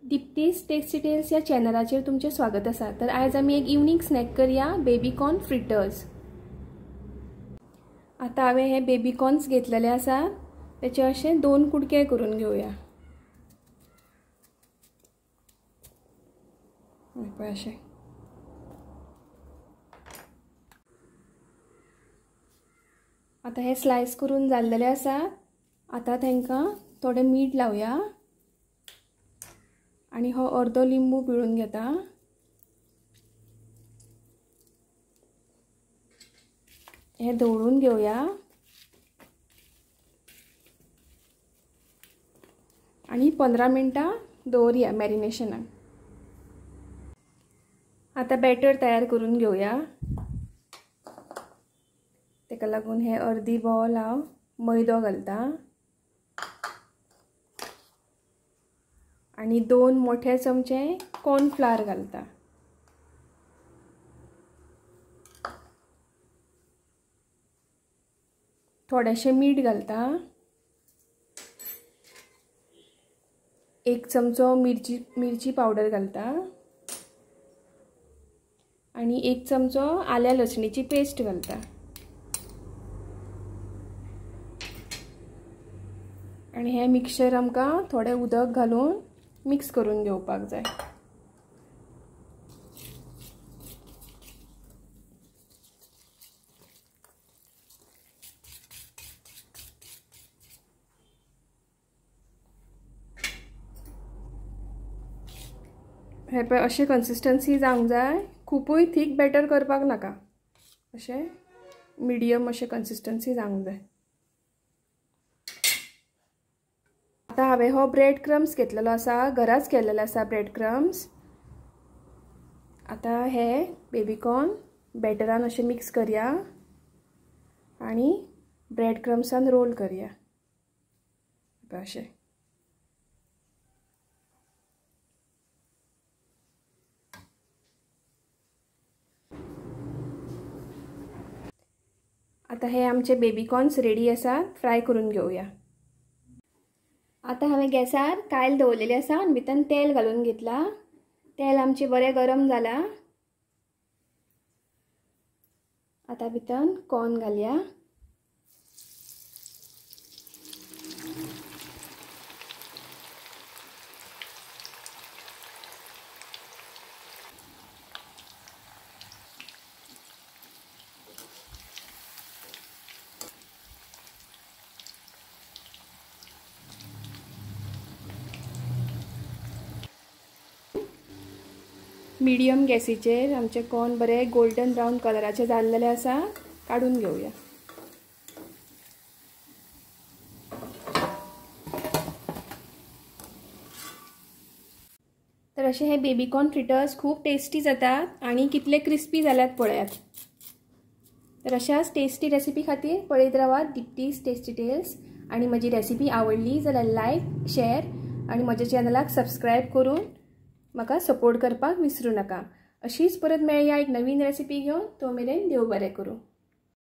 दीप्तीस tasty tales या चॅनलाचेर तुमचें स्वागत आसा। तर आयज आमी एक इवनिंग स्नॅक करया, बेबीकॉर्न फ्रिटर्स। आतां हांवें हे बेबीकॉर्न्स घेतलेले आसा, तेचे अशे दोन कुडके करून घेवया। पळय अशें आतां हे स्लायस करून जाल्लेले आसा। आतां तांकां थोडें मीठ लावया आनी हो अर्दो लिंबू पिळून घेता। हे धवळून घेवया आनी 15 मिनटां दवरया मॅरिनेशनाक। आतां बॅटर तयार करून घेवया। ताका लागून हे अर्दी बॉल हांव मैदो घालता आनी 2 मोठे चमचे कॉर्नफ्लावर घालता। थोडेशें मीठ घालता, 1 चमचो मिरची पावडर घालता आनी 1 चमचो आल्या लसणीची पेस्ट घालता। आनी हे मिक्सचर आमकां थोडें उदक घालून मिक्स करून घेवपाक जाय। हे पळय अशें कन्सिस्टन्सी जावंक जाय, खुपूय थीक बॅटर करपाक नाका, अशें मिडियम अशें कन्सिस्टन्सी जावंक जाय। आतां हांवें हो ब्रेड क्रम्स घेतलेलो आसा, घराच केल्लेलो आसा ब्रेड क्रम्स। आतां हे बेबीकॉर्न बॅटरान अशें मिक्स करया आनी ब्रेड क्रम्सान रोल करया अशें। आतां हे आमचे बेबीकॉर्न्स रेडी आसा, फ्राय करून घेवया। आतां हांवें गॅसार कायल दवरलेली आसा आनी भितर तेल घालून घेतला। तेल आमचें बरें गरम जालां। आतां भितर कॉर्न घालया। मिडियम गॅसीचेर आमचे कॉर्न बरे गोल्डन ब्रावन कलराचे जाल्लेले आसा, काडून घेवया। तर अशे हे बेबीकॉर्न फ्रिटर्स खूब टेस्टी जातात आनी कितले क्रिस्पी जाल्यात पळयात। तर अशाच टेस्टी रेसिपी खातीर पळयत रावात दीप्तीस टेस्टी टेल्स। आनी म्हजी रेसिपी आवडली जाल्यार लायक, शेअर आनी म्हज्या चॅनलाक सबस्क्रायब करून म्हाका सपोर्ट करपाक विसरू नाका। अशीच परत मेळया एक नवीन रेसिपी घेवन, तो मेरेन देव बरें करूं।